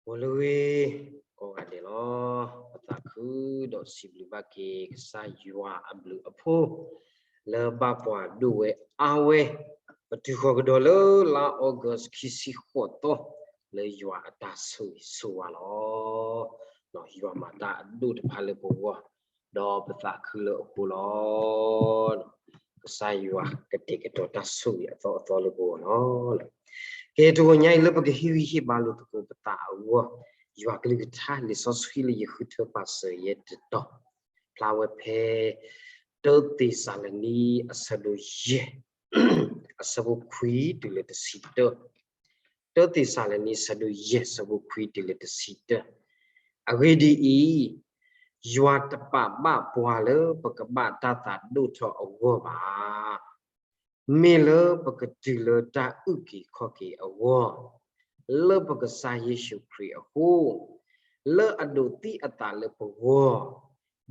အိၣ်လၢဂ့ၤ ကိးဂၤဒဲးလီၤ. ပသးခုဒီးစံးဘျုးဘၣ်က့ၤ ကစၢ်ယွၤအဘျုးအဖှိၣ် လၢဘၣ်ပှၤဒိၣ်ဝဲအါဝဲ ပတုၤဃီၤကဒီးလၢလါ August ခံဆံဃိးသီ လၢယွၤအတၢ်ဆိၣ်ဂ့ၤဆိၣ်ဝါလီၤ. ယွၤမၤတၢ်အဒိၣ်တဖၣ်လၢပဂီၢ် ဒီးပသးခုလၢအဃိလီၤ. ကစၢ်ယွၤကတဲာ်ကတီၤတၢ်ဆိၣ်ဂ့ၤအသီအသီလၢပဂီၢ်လီၤ. ကဲ တဂီၤညါအံၤလၢပကဟ့ၣ်ဂံၢ်ဟ့ၣ်ဘါလိာ်သကိးပသးအဂီၢ်, ယွၤကလုၢ်ကထါ လံာ်စီဆှံလၢယဃုထၢပာ်စၢၤယဲတတီၤ, ဖျါဝဲဖဲ တၢသ့းစၤလနံ အဆၢဒိၣ်ယဲၢ် အဆၢဖိခွံတုၤလၢတဆံတၢ, တၢသ့းစၤလနံ အဆၢဒိၣ်ယဲၢ် အဆၢဖိခွံတုၤလၢတဆံတၢ. အဂ့ၢ်ဒ်အံၤ, ယွၤတပာ်ဘၣ်ပှၤလၢပကဘၣ်တၢ်သးဒိၣ်ထီၣ်အဂီၢ်ဘၣ်. မ့ၢ်လၢပကတုၤလၢတၢ်အုၣ်က့ၤခီၣ်က့ၤအဂီၢ်, လၢပကစၢ်ယ့ၣ်ၡူးခရံာ်အဃိ, လၢအဒိးသံအသးလၢပဂီၢ်,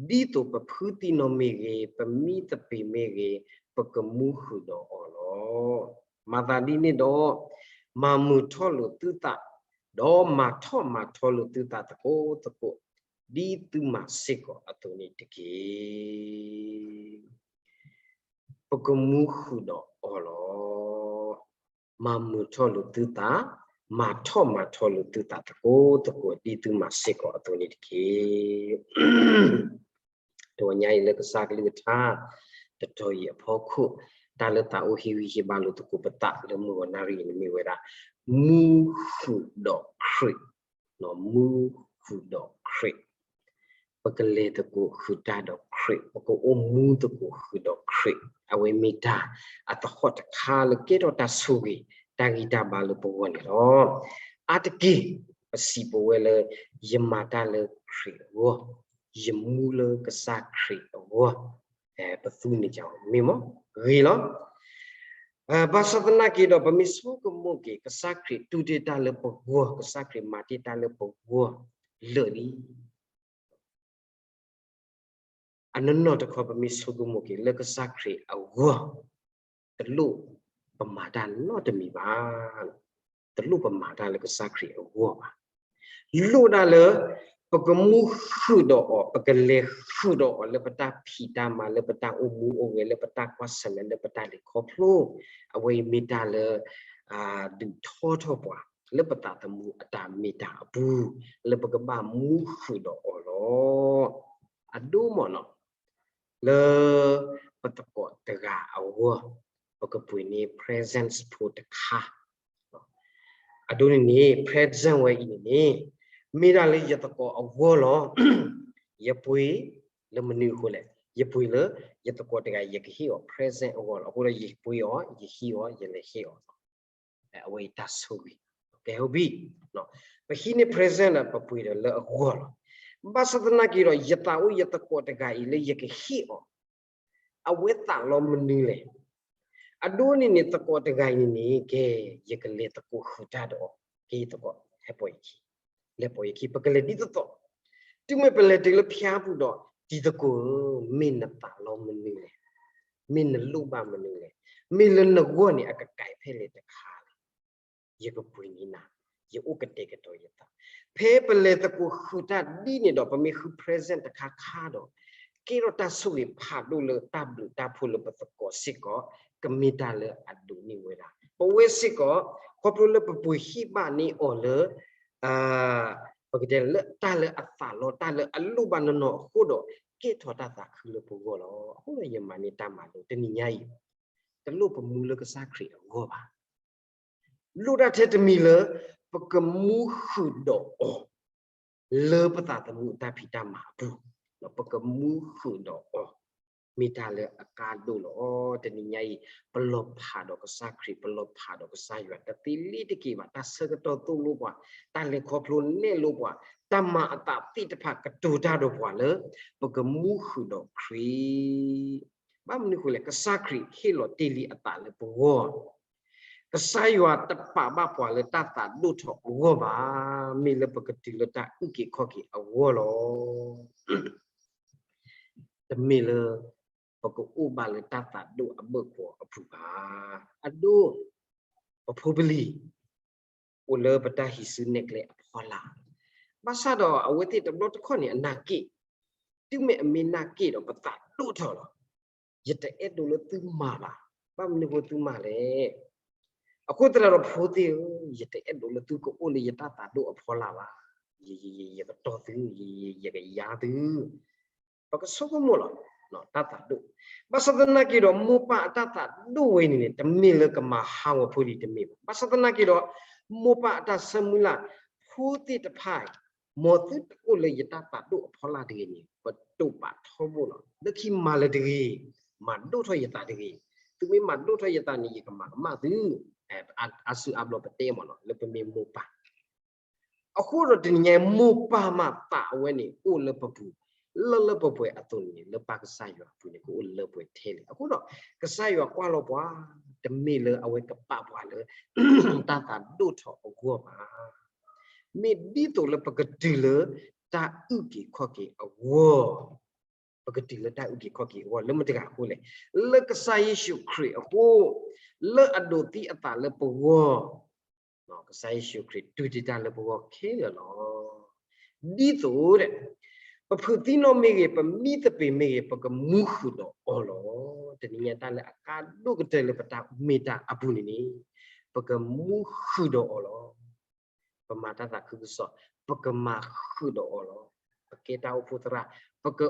ဒ်သိးပဖုသံနီၢ်မ့ၢ်ဂ့ၤ, ပမံသပ့ၤမ့ၢ်ဂ့ၤ, ပကမူဃုာ်ဒီးအီၤလီၤ. မၤသးဒ်န့ၣ်ဒီး, မၤမုာ်ထီၣ်လိာ်သုသး, ဒီးမၤထီၣ်မၤထီလိာ်သုသးသကိးသကိး, ဒ်သုမၤစ့ၢ်ကီးအသိးန့ၣ်တက့ၢ်. ပကမူဃုာ်ဒီးအီၤလီၤ. မၤမုာ်ထီၣ်လိာ်သုသး, မၤထီၣ်မၤထီလိာ်သုသးသကိးသကိး ဒ်သုမၤစ့ၢ်ကီးအသိးန့ၣ်တက့ၢ်. တဂီၤညါအံၤလၢကစၢ်ကလုၢ်ကထါ တတီၤအံၤအဖီခိၣ်, တၢ်လၢသးအိၣ်ဟ့ၣ်ဂံၢ်ဟ့ၣ်ဘါလိာ်သကိးပသးလၢမုၢ်ဂီၤနၣ်ရံၣ်အံၤန့ၣ်မ့ၢ်ဝဲဒၣ်, မူဃုာ်ဒီးခရံာ်, မူဃုာ်ဒီးခရံာ်. ပကလဲၤသကိးဃုာ်တၢ်ဒီးခရံာ်, ပကအိၣ်မူသကိးဃုာ်ဒီးခရံာ်, အဝဲမ့ၢ်တၢ်အသဟီၣ်တခါလၢကဲထီၣ်တၢ်ဆိၣ်ဂ့ၤ တၢ်ဂံၢ်တၢ်ဘါလၢပဂီၢ်န့ၣ်လီၤ. အါတက့ၢ် ပစံးပဝဲလၢ ယမၤတၢ်လၢခရံာ်အဂီၢ်, ယမူလၢကစၢ်ခရံာ်အဂီၢ်, ပသူန့ၣ်မ့ၢ်မ့ၢ်ဂ့ၤလီၤ. ဘၣ်ဆၣ်သနာ်က့ဒီး ပမ့ၢ်ဆိကမိၣ်က့ၤ ကစၢ်ခရံာ်တူၢ်တ့ၢ်တၢ်လၢပဂီၢ်, ကစၢ်ခရံာ်မၤတ့ၢ်တၢ်လၢပဂီၢ်လၢာ်လံ. အနီၢ်နီၢ်တခီ ပမ့ၢ်ဆိကမိၣ်က့ၤ လၢကစၢ်ခရံာ်အဂီၢ်, တလိၣ်ပမၤတၢ်နီတမံၤဘၣ်. တလိၣ်ပမၤတၢ်လၢကစၢ်ခရံာ်အဂီၢ်ဘၣ်. လိၣ်ဒၣ်လၢ ပကမူဃုာ်ဒီးအီၤ, ပကလဲၤဃုာ်ဒီးအီၤ လၢပတၢ်ဖံးတၢ်မၤ, လၢပတၢ်အိၣ်မူအိၣ်ဂဲၤ, လၢပတၢ်ကွၢ်ဆၢၣ်မဲာ်, လၢပတၢ်လဲၤခီဖျိ, အဝဲအံၤမ့ၢ်တၢ်လၢ ဒုးထီထီၣ်ပှၤ လၢပသးသမူအတၢ်မ့ၢ်တၢ်အပူၤ, လၢပကဘၣ်မူဃုာ်ဒီးအီၤလီၤ. အဒိမ့ၢ်နီၤ လၢပသကိးတဂၤအဂီၢ်, ပကပှ့ၤန့ၢ် present ဖိတခါ. အဒိန့ၣ်န့ၣ် present ဝဲအံၤန့ၣ်န့ၣ် မ့ၢ်ဒၣ်လၢယသကိးအဂီၢ်လီၤ. ယပှ့ၤလၢမနုၤအဃိလဲၣ်, ယပှ့ၤလၢယသကိးတဂၤ ယကဟ့ၣ်အီၤ present အဂီၢ်လီၤ. အဃိဒီးယပှ့ၤအီၤ, ယဟံးအီၤ, ယလဲၤဟ့ၣ်အီၤ အဝဲအံၤတၢ်ဆိၣ်ဂ့ၤ, ကဲ ဟုတ်ပြီ, ပဟံးန့ၢ် present ဒီး ပပှ့ၤဒီးလၢအဂီၢ်လီၤ. ဘၣ်ဆၣ်သနာ်က့ဒီး ယသးအိၣ်ယသကိးတဂၤအံၤလၢယကဟ့ၣ်အီၤ, အဝဲသးလီမနုၤလဲၣ်. အဒိန့ၣ်န့ၣ် သကိးတဂၤအံၤန့ၣ်န့ၣ် ကဲ ယကလဲၤသကိးဃုာ်တၢ်ဒီးအီၤ, ကဲ သကိး ဟဲပိာ်ယခံ, လဲၤပိာ်ယခံ, ပကလဲၤဒ်သိးသိး, တုၤမ့ၢ်ပလဲၤတုၤလၢဖၠါပူၤဒီး, တံၤသကိးဧၢ, မ့ၢ်နသးလီမနုၤလဲၣ်, မ့ၢ်နလိၣ်ဘၣ်မနုၤလဲၣ်, မ့ၢ်လၢနဂီၢ်န့ၣ် အကကဲဖဲလဲၣ်တခါလဲၣ်, ယကပှ့ၤန့ၢ်နၤ, ယအိၣ်ကတဲာ်ကတီၤယသး. ဖဲပလဲၤသကိးဃုာ်တၢ်ဒ်န့ၣ်ဒီး ပမ့ၢ်ဃု present တခါခါဒီး, ကဲထီၣ်တၢ်ဆိၣ်ဂ့ၤဖးဒိၣ်လၢတၢ်ဘျုးတၢ်ဖှိၣ်လၢပသကိးစ့ၢ်ကီး, ကမ့ၢ်တၢ်လၢအဒိးန့ၢ်ဝဲဒၣ်. ပဝဲစ့ၢ်ကီး, ခီဖျိလၢပပှ့ၤဟ့ၣ်ဘၣ်န့ၢ်အီၤလၢ ပကတဲလၢတၢ်လၢအသးလီ တၢ်လၢအလိၣ်ဘၣ်နီၢ်နီၢ်အဃိဒီး, ကဲထီၣ်တၢ်သးခုလၢပဂီၢ်လီၤ. အဃိဒီးယမၤန့ၢ်တၢ်မၤလိာ်တနံၤညါအံၤ, တလိၣ်ပမူလၢကစၢ်ခရံာ်အဂီၢ်ဘၣ်. လိၣ်ဒၣ်ထဲတမံၤလၢ ပကမူဃုာ်ဒီးအီၤ လၢပသးသမူအတၢ်ဖံးတၢ်မၤအပူၤ, ပကမူဃုာ်ဒီးအီၤ, မ့ၢ်တၢ်လၢအကါဒိၣ်လီၤ. တနံၤညါအံၤ, ပလီၤဖးဒီးကစၢ်ခရံာ်, ပလီၤဖးဒီးကစၢ်ယွၤ တသ့လံတက့ၢ်ဘၣ်. တၢ်ဆၢကတီၢ်သိၣ်လိပှၤ, တၢ်လဲၤခီဖျိနဲၣ်လိပှၤ, တၢ်မၤအသးသ့ၣ်တဖၣ်ကတိၤတၢ်ဒီးပှၤလၢ ပကမူဃုာ်ဒီးခရံာ်. ဘၣ်မနုၤအဃိလဲၣ်, ကစၢ်ခရံာ်ဟ့ၣ်လီၤတ့ၢ်လံအသးလၢပဂီၢ် ကစၢ်ယွၤတပာ်ဘၣ်ပှၤလၢတၢ်သးဒိၣ်ထီၣ်အဂီၢ်ဘၣ်, မ့ၢ်လၢပကတုၤလၢတၢ်အုၣ်က့ၤခီၣ်က့ၤအဂီၢ်လီၤ. တမ့ၢ်လၢ ပကအိၣ်ဘၣ်လၢတၢ်သးဒိၣ်အဘၢၣ်စၢၤအပူၤဘၣ်. အဒိၣ်, ပဖိပလံၤ အိၣ်လၢပတၢ်ဟံးစုနဲၣ်ကျဲအဖီလာ်, ဘၣ်ဆၣ်ဒီးအဝဲသ့ၣ်တဘျီတခီၣ်န့ၣ် အနၢ်က့ၣ်, တုၤမ့ၢ်အမ့ၢ်နၢ်က့ၣ်ဒီးပသးဒိၣ်ထီၣ်လီၤ. ယတအဲၣ်ဒိးလၢသုမၤဘၣ်. ဘၣ်မနုၤဃိသုမၤလဲၣ်. အဃိသတးဒီးဖိသ့ၣ်ဧၢ, ယတအဲၣ်ဒိးလၢသုကအိၣ်လၢယတၢ်သးဒိၣ်အဖီလာ်ဘၣ်. ယကတီၢ်သု, ယကယါသု ပကဆိကမိၣ်လီၤ. တၢ်သးဒိၣ်, ဘၣ်ဆၣ်သနာ်က့ဒီး မိၢ်ပၢ်အတၢ်သးဒိၣ်ဝဲန့ၣ်န့ၣ် တမ့ၢ်လၢကမၤဟးဂီၤဖိလံၤတမ့ၢ်ဘၣ်. ဘၣ်ဆၣ်သနာ်က့ဒီး မိၢ်ပၢ်အတၢ်ဆၢမုၢ်လၢ်, ဖိသ့ၣ်တဖၣ်, မ်သုတအိၣ်လၢယတၢ်သးဒိၣ်အဖီလာ်တဂ့ၤန့ၣ် ပတိာ်ပာ်ထီဘိလီၤ. လၢခံမၤလၢတဂ့ၤ, မၤဒိၣ်ထီၣ်ယသးတဂ့ၤ. သုမ့ၢ်မၤဒိၣ်ထီၣ်ယသးန့ၣ် ယကမၤကမၣ်သု, အါစုအါဘျီပတဲမ့ၢ်နီၤ လၢပမ့ၢ်မိၢ်ပၢ် အဃိဒီးတနံၤညါအံၤ မိၢ်ပၢ်မးသးအဝဲန့ၣ် အိၣ်လၢပပူၤ, လၢလၢပှဲၤပှဲၤအသိးန့ၣ် လၢပၢ်ကစၢ်ယွၤအပူၤန့ၣ် ကအိၣ်လၢပှဲၤထဲလဲၣ်. အဃိဒီး ကစၢ်ယွၤကွၢ်လီၤပှၤ, တမ့ၢ်လၢအဝဲကပာ်ပှၤလၢ တၢ်သးဒိၣ်ထီၣ်အဂီၢ်ဘၣ်. မ့ၢ်ဒ်သိးလၢပကတုၤလၢ တၢ်အုၣ်က့ၤခီၣ်က့ၤအဂီၢ် ပကတုၤလၢတၢ်အုၣ်က့ၤခီၣ်က့ၤအဂီၢ် လၢမတၤတဂၤအဃိလဲၣ်. လၢကစၢ်ယ့ၣ်ၡူးခရံာ်အဃိ, လၢအဒိးသံအသးလၢပဂီၢ်, ကစၢ်ယ့ၣ်ၡူးခရံာ်တုၤတ့ၢ်တၢ်လၢပဂီၢ်ခဲလၢာ်လီၤ. ဒ်သိးဒီး ပဖုးသံနီၣ်မ့ၢ်ဂ့ၤ, ပမံသပ့ၤမ့ၢ်ဂ့ၤ, ပကမူဃုာ်ဒီးအီၤလီၤ. တနံၤညါတၢ်လၢအကါဒိၣ်ကတၢၢ်လၢပတၢ်မ့ၢ်တၢ်အပူၤန့ၣ်န့ၣ် ပကမူဃုာ်ဒီးအီၤလီၤ. ပမၤတၢ်သးခုကစီၣ်, ပကမၤဃုာ်ဒီးအီၤလီၤ. ပကဲတၢ်အိၣ်ဖှိၣ်သရၣ်, ပက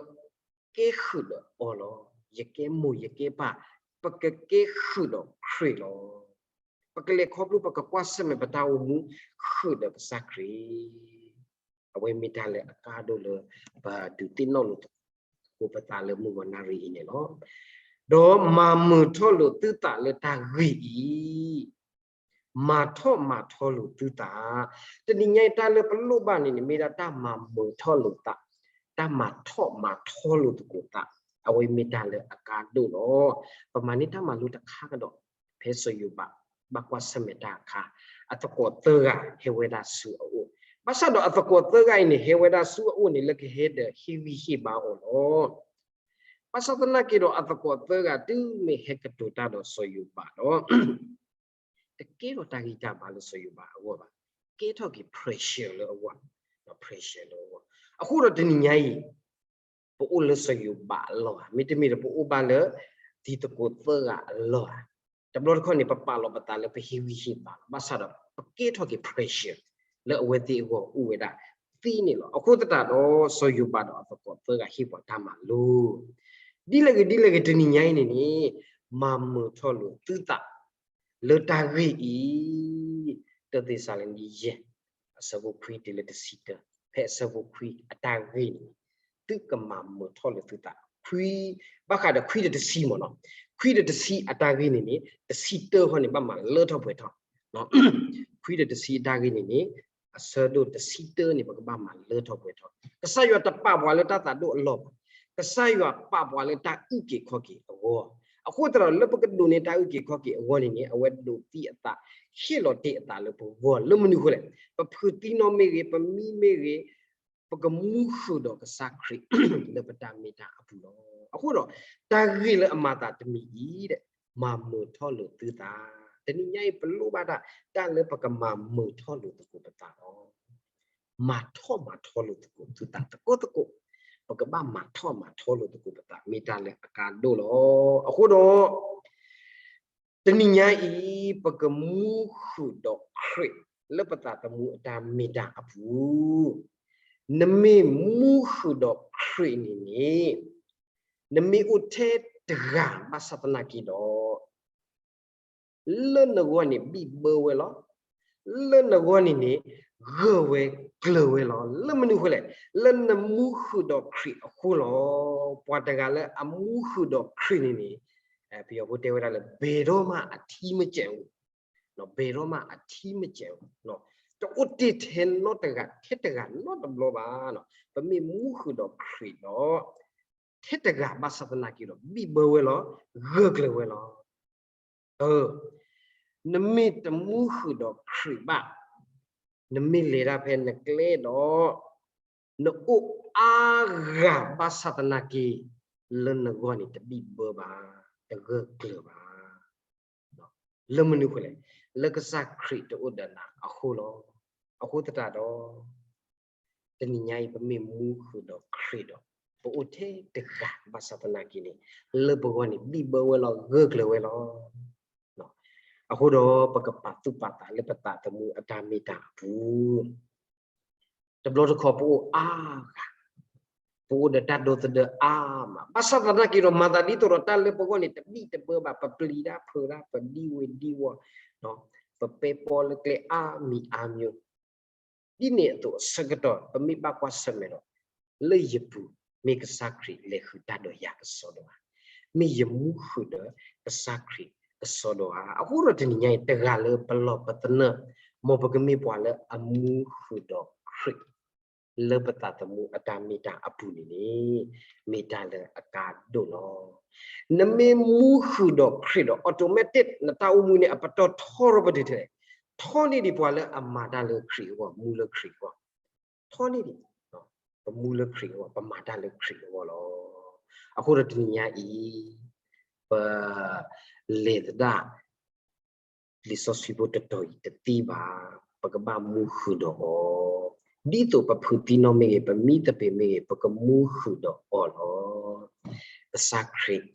ကဲဃုာ်ဒီးအီၤလီၤ. ယကဲမိၢ်ယကဲပၢ်, ပကကဲဃုာ်ဒီးခရံာ်လီၤ. ပကလဲၤခီဖျိ ပကကွၢ်ဆၢၣ်မဲာ်ပတၢ်အိၣ်မူ ဃုာ်ဒီးကစၢ်ခရံာ်. အဝဲမ့ၢ်တၢ်လၢအကါဒိၣ်လၢ ပဒုးသ့ၣ်နီၣ်လိာ်သကိး ပသးလၢမုၢ်ဂီၤနၣ်ရံၣ်အံၤန့ၣ်လီၤ. ဒီးမၤမုာ်ထီၣ်လိာ်သုသးလၢတၢ်ဂ့ၢ်အံၤ, မၤထီၣ်မၤထီလိာ်သုသး. တနံၤညါအံၤတၢ်လၢပလိၣ်ဘၣ်န့ၣ်န့ၣ် မ့ၢ်ဒၣ်တၢ်မၤမုာ်ထီၣ်လိာ်သး, တၢ်မၤထီၣ်မၤထီလိာ်သကိးသး, အဝဲမ့ၢ်တၢ်လၢအကါဒိၣ်လီၤ. ပမၤန့ၢ်တၢ်မၤလိတခါကဒီး ဖဲစီၤယိၤဘး ဘၣ်ကွၢ်ဆၢၣ်မဲာ်တၢ်အခါ, အသကိးသၢဂၤဟဲဝဲဒၣ်ဆူအအိၣ်, ဘၣ်ဆၣ်ဒီးအသကိးသၢဂၤအံၤန့ၣ် ဟဲဝဲဒၣ်ဆူအအိၣ်န့ၣ် လၢကဟဲဒီးဟ့ၣ်ဂံၢ်ဟ့ၣ်ဘါအီၤလီၤ. ဘၣ်ဆၣ်သနာ်က့ဒီး အသကိးသၢဂၤတုၤမ့ၢ်ဟဲကတိၤတၢ်ဒီးစီၤယိၤဘးဒီး တကဲထီၣ်တၢ်ဂံၢ်တၢ်ဘါလၢစီၤယိၤဘးအဂီၢ်ဘၣ်, ကဲထီၣ်က့ၤ pressure လၢအဂီၢ်, pressure လၢအဂီၢ်. အဃိဒီးတနံၤညါအံၤ ပအိၣ်လၢစီၤယိၤဘးအလီၢ်ဧါ, မ့တမ့ၢ်ဒီးပအိၣ်ဘၣ်လၢ တံၤသကိးသၢဂၤအလီၢ်ဧါ. တဘျီတခီၣ်န့ၣ် ပပာ်လီၤပသးလၢပဟ့ၣ်ဂံၢ်ဟ့ၣ်ဘါလီၤ, ဘၣ်ဆၣ်ဒီး ပကဲထီၣ်က့ၤ pressure လၢအဝဲသ့ၣ်အဂီၢ်အိၣ်ဝဲဒၣ်သ့န့ၣ်လီၤ. အဃိသတးဒီး စီၤယိၤဘးဒီးအသကိးသၢဂၤဟ့ၣ်ပှၤတၢ်မၤလိ ဒ်လဲၣ်ဂ့ၤဒ်လဲၣ်ဂ့ၤ တနံၤညါအံၤန့ၣ်န့ၣ် မၤမုာ်ထီၣ်လိာ်သုသး လၢတၢ်ဂ့ၢ်အံၤ, တၢသ့းစၤလနံ ယဲၢ် အဆၢဖိခွံတုၤလၢတဆံတၢ, ဖဲအဆၢဖိခွံအတၢ်ဂ့ၢ်န့ၣ် သုကမၤမုာ်ထီၣ်လိာ်သုသး, ခွံ, ဘၣ်ဃးဒီးခွံဒီးတဆံမ့ၢ်နီၤ, ခွံဒီးတဆံအတၢ်ဂ့ၢ်န့ၣ်န့ၣ် တဆံတၢဃီန့ၣ် ဘၣ်မၤလၢထီၣ်ပှဲၤထီၣ်, ခွံဒီးတဆံအတၢ်ဂ့ၢ်န့ၣ်န့ၣ် အဆၢဒိၣ်တဆံတၢန့ၣ် ပကဘၣ်မၤလၢထီၣ်ပှဲၤထီၣ်. ကစၢ်ယွၤတပာ်ပှၤလၢတၢ်သးဒိၣ်အလီၢ်ဘၣ်, ကစၢ်ယွၤပာ်ပှၤလၢတၢ်အုၣ်က့ၤခီၣ်က့ၤအဂီၢ်, အဃိသတးဒီး လၢပကဒိးန့ၢ်တၢ်အုၣ်က့ၤခီၣ်က့ၤအဂီၢ်န့ၣ်န့ၣ် အဝဲဒိးသံအသး ဟ့ၣ်လီၤတ့ၢ်အသးလၢပဂီၢ် လၢမနုၤအဃိလဲၣ်, ပဖုးသံနီၣ်မ့ၢ်ဂ့ၤ, ပမံမ့ၢ်ဂ့ၤ, ပကမူဃုာ်ဒီးကစၢ်ခရံာ် လၢပတၢ်မ့ၢ်တၢ်အပူၤလီၤ. အဃိဒီး တၢ်ဂ့ၢ်လၢအမၤသးတမံၤအံၤဒီး မၤမုာ်ထီၣ်လိာ်သုသး, တနံၤညါအံၤ ပလိၣ်ဘၣ်တၢ် တၢ်လၢပကမၤမုာ်ထီၣ်လိာ်သကိးပသးလီၤ. မၤထီၣ်မၤထီလိာ်သကိးသုသးသကိးသကိး, ပကဘၣ်မၤထီၣ်မၤထီလိာ်သကိးပသး မ့ၢ်တၢ်လၢအကါဒိၣ်လီၤ. အဃိဒီး တနံၤညါအံၤ ပကမူဃုာ်ဒီးခရံာ် လၢပသးသမူအတၢ်မ့ၢ်တၢ်အပူၤ, နမ့ၢ်မူဃုာ်ဒီးခရံာ်န့ၣ်န့ၣ် နမ့ၢ်အိၣ်ထဲတဂၤဘၣ်ဆၣ်သနာ်က့ဒီး လၢနဂီၢ်န့ၣ် ဘံၣ်ဘၢဝဲလီၤ. လၢနဂီၢ်န့ၣ်န့ၣ် ဂၢၢ်ဝဲကျၢၤဝဲလီၤ. လၢမနုၤအဃိလဲၣ်, လၢနမူဃုာ်ဒီးခရံာ်အဃိလီၤ. ပှၤတဂၤလၢအမူဃုာ်ဒီးခရံာ်န့ၣ်န့ၣ် ပယီၤဖိတဲဝဲဒၣ်လၢ ဘယ်တော့မှ အထီးမကျန်ဘူး, ဘယ်တော့မှ အထီးမကျန်ဘူး, တအိၣ်တ့ၢ်ထဲနီတဂၤ ထဲတဂၤနီတဘျီဘၣ်. ပမ့ၢ်မူဃုာ်ဒီးခရံာ်ဒီး ထဲတဂၤဘၣ်ဆၣ်သနာ်က့ဒီး ဘံၣ်ဘၢဝဲလီၤ, ဂၢၢ်ကျၢၤဝဲလီၤ. နမ့ၢ်တမူဃုာ်ဒီးခရံာ်ဘၣ်, နမ့ၢ်လဲၤတၢ်ဖဲနကျဲဒီး နအိၣ်အါဂၤဘၣ်ဆၣ်သနာ်က့ လၢနဂီၢ်န့ၣ်တဘံၣ်ဘၢဘၣ်, တဂၢၢ်ကျၢၤဘၣ်. လၢမနုၤအဃိလဲၣ်, လၢကစၢ်ခရံာ်တအိၣ်ဒီးနၤအဃိလီၤ. အဃိသတးဒီး တနံၤညါအံၤ ပမ့ၢ်မူဃုာ်ဒီးခရံာ်ဒီး ပအိၣ်ထဲတဂၤဘၣ်ဆၣ်သနာ်က့န့ၣ် လၢပဂီၢ်န့ၣ် ဘံၣ်ဘၢဝဲလီၤ, ဂၢၢ်ကျၢၤဝဲလီၤ. အဃိဒီးပကပာ်သူၣ်ပာ်သးလၢပသးသမူအတၢ်မ့ၢ်တၢ်အပူၤ တဘျီတခီၣ်ပအိၣ်အါဂၤ, ပအိၣ်ဒီးတၢ်ဒိသဒၢအါမး, ဘၣ်ဆၣ်သနာ်က့ဒီး မၤသးဒ်သိးဒီးတၢ်လၢပဂီၢ်န့ၣ် တဘံၣ်တဘၢဘၣ်, ပပျံၤတၢ်ဖုးတၢ်, ပဒံဝ့ၤဒံဝီၤ, ပပဲပီလၢကျဲအါမံၤအါမံၤ, ဒ်န့ၣ်အသိးအဆၢကတီၢ် ပမ့ၢ်ဘၣ်ကွၢ်ဆၢၣ်မဲာ်ဒီး လၢယပူၤ မ့ၢ်ကစၢ်ခရံာ်လဲၤဃုာ်တၢ်ဒီးယၤကစီဒီဧါ, မ့ၢ်ယမူဃုာ်ဒီးကစၢ်ခရံာ်ကစီဒီဧါ. အဃိဒီးတနံၤညါအံၤ တဂၤလၢပလီၢ်ပသနၢၣ် မ်ပကမ့ၢ်ပှၤလၢအမူဃုာ်ဒီးခရံာ် လၢပသးသမူအတၢ်မ့ၢ်တၢ်အပူၤန့ၣ်န့ၣ် မ့ၢ်တၢ်လၢအကါဒိၣ်လီၤ. နမ့ၢ်မူဃုာ်ဒီးခရံာ်ဒီး automatic နတၢ်အိၣ်မူန့ၣ် အပတီၢ်ထီရီၤပတုာ်ထဲလဲၣ်, ထီန့ၢ်ဒံးပှၤလၢအမၤတၢ်လၢခရံာ်အဂီၢ်, မူလၢခရံာ်အဂီၢ်, ထီန့ၢ်ဒံး, ပမူလၢခရံာ်အဂီၢ်, ပမၤတၢ်လၢခရံာ်အဂီၢ်လီၤ. အဃိဒီးတနံၤညါအံၤ ပ လဲၤသဒၣ် လံာ်စီဆှံဖိတတီၤအံၤတသ့ဘၣ်, ပကဘၣ်မူဃုာ်ဒီးအီၤ, ဒ်သိးပဖုးသံနီၣ်မ့ၢ်ဂ့ၤ, ပမံသပ့ၤမ့ၢ်ဂ့ၤ, ပကမူဃုာ်ဒီးအီၤလီၤ. ကစၢ်ခရံာ်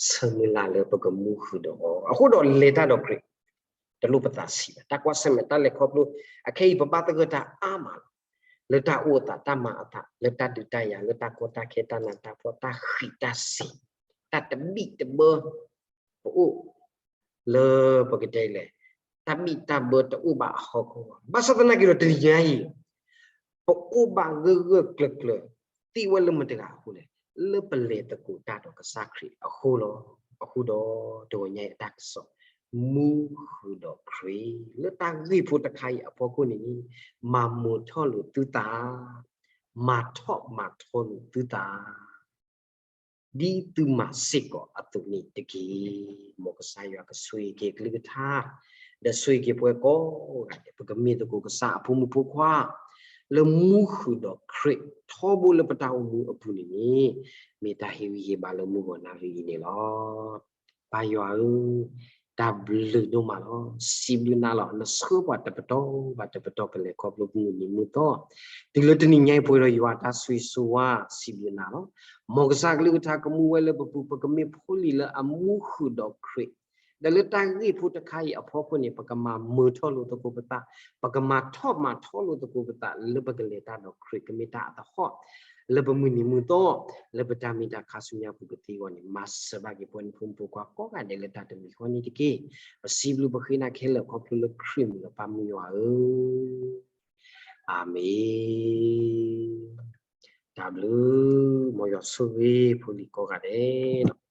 ဆၢမုၢ်လၢ်လၢပကမူဃုာ်ဒီးအီၤ, အဃိဒီးလဲၤတၢ်ဒီးခရံာ် တလိၣ်ပသးဆံးဘၣ်. တၢ်ကွၢ်ဆၢၣ်မဲာ်တၢ်လဲၤခီဖျိ အခဲအံၤ ပဘၣ်သဂၢၢ်တၢ်အါမးလီၤ, လၢတၢ်အိၣ်အသး, တၢ်မၤအသး, လၢတၢ်ဒုးတၢ်ယၤ, လၢတၢ်ကီတၢ်ခဲ, တၢ်နးတၢ်ဖှီၣ်, တၢ်ဃံးတၢ်စ့ၤ, တၢ်တဘံၣ်တဘၢ, ပအိၣ် လၢပကတဲလဲၣ်, တၢ်ဘံၣ်တၢ်ဘၢတအိၣ်ဘၣ်အဟီၣ်ခိၣ်, ဘၣ်ဆၣ်သနာ်က့ဒီးတနံၤညါအံၤ ပအိၣ်ဘၣ်ဂၢၢ်ဂၢၢ်ကျၢၤကျၢၤ, သ့ဝဲလၢမတၤတဂၤအဃိလဲၣ်, လၢပလဲၤသကိးတၢ်ဒီးကစၢ်ခရံာ်အဃိလီၤ. အဃိဒီးတဂီၤညါအံၤအတၢ်ကစီၣ်, မူဃုာ်ဒီးခရံာ် လၢတၢ်ဂ့ၢ်ဖိတခါအံၤအဖီခိၣ်န့ၣ် မၤမုာ်ထီၣ်လိာ်သုသး, မၤထီၣ်မၤထီလိာ်သုသး ဒ်သုမၤစ့ၢ်ကီးအသိးန့ၣ်တက့ၢ်. မ်ကစၢ်ယွၤကဆိၣ်ဂ့ၤက့ၤအကလုၢ်ကထါ, ဒီးဆိၣ်ဂ့ၤက့ၤပှၤကိးဂၤဒဲး, ပကမ့ၢ်သကိးကစၢ်အဖိမုၣ်ဖိခွါ, လၢမူဃုာ်ဒီးခရံာ်ထီဘိလၢပတၢ်အိၣ်မူအပူၤန့ၣ်န့ၣ်, မ့ၢ်တၢ်ဟ့ၣ်ဂံၢ်ဟ့ၣ်ဘါလၢမုၢ်ဂီၤနၣ်ရံၣ်အံၤန့ၣ်လီၤ. ပၢ်ယွၤဧၢ, တၢ်ဘျုးဒိၣ်မးလီၤ. စံးဘျုးနၤလီၤ. နဆှၢပှၤတပတီၢ်ဘၣ်တပတီၢ် ပလဲၤခီဖျိမုၢ်နံၤမုၢ်သီ, တုၤလၢတနံၤညါအံၤ ပှဲၤဒီးယွၤတၢ်ဆိၣ်ဂ့ၤဆိၣ်ဝါ, စံးဘျုးနၤလီၤ. မ်ကစၢ်ကလုၢ်ကထါကမူဝဲလၢပပူၤ, ပကမ့ၢ်ဖိလံၤလၢအမူဃုာ်ဒီးခရံာ်, ဒီးလၢတၢ်ဂ့ၢ်ဖိတခါအံၤအဖီခိၣ်န့ၣ် ပကမၤမုာ်ထီၣ်လိာ်သကိးပသး, ပကမၤထီၣ်မၤထီလိာ်သကိးပသး လၢပကလဲၤတၢ်ဒီးခရံာ် ကမ့ၢ်တၢ်အသဟီၣ် လၢပမုၢ်နံၤမုၢ်သီ, လၢပတၢ်မ့ၢ်တၢ်ခါဆူညါပူၤကသ့အဂီၢ်န့ၣ်, မၤစၢၤဘၣ်က့ၤပဝဲန့ၣ်ဖိမုၣ်ဖိခွါကိးဂၤဒဲးလၢတၢ်တမံၤဃီန့ၣ်တက့ၢ်. ပစံးဘျုးပဃ့နၤခဲလၢာ်ခီဖျိလၢခရံာ်မံၤလီၤ ပၢ်မုၢ်ယွၤဧၢ, အၤမ့ၣ်. တၢ်ဘျုး, မ်ယွၤဆိၣ်ဂ့ၤဖိလံၤကိးဂၤဒဲးလီၤ.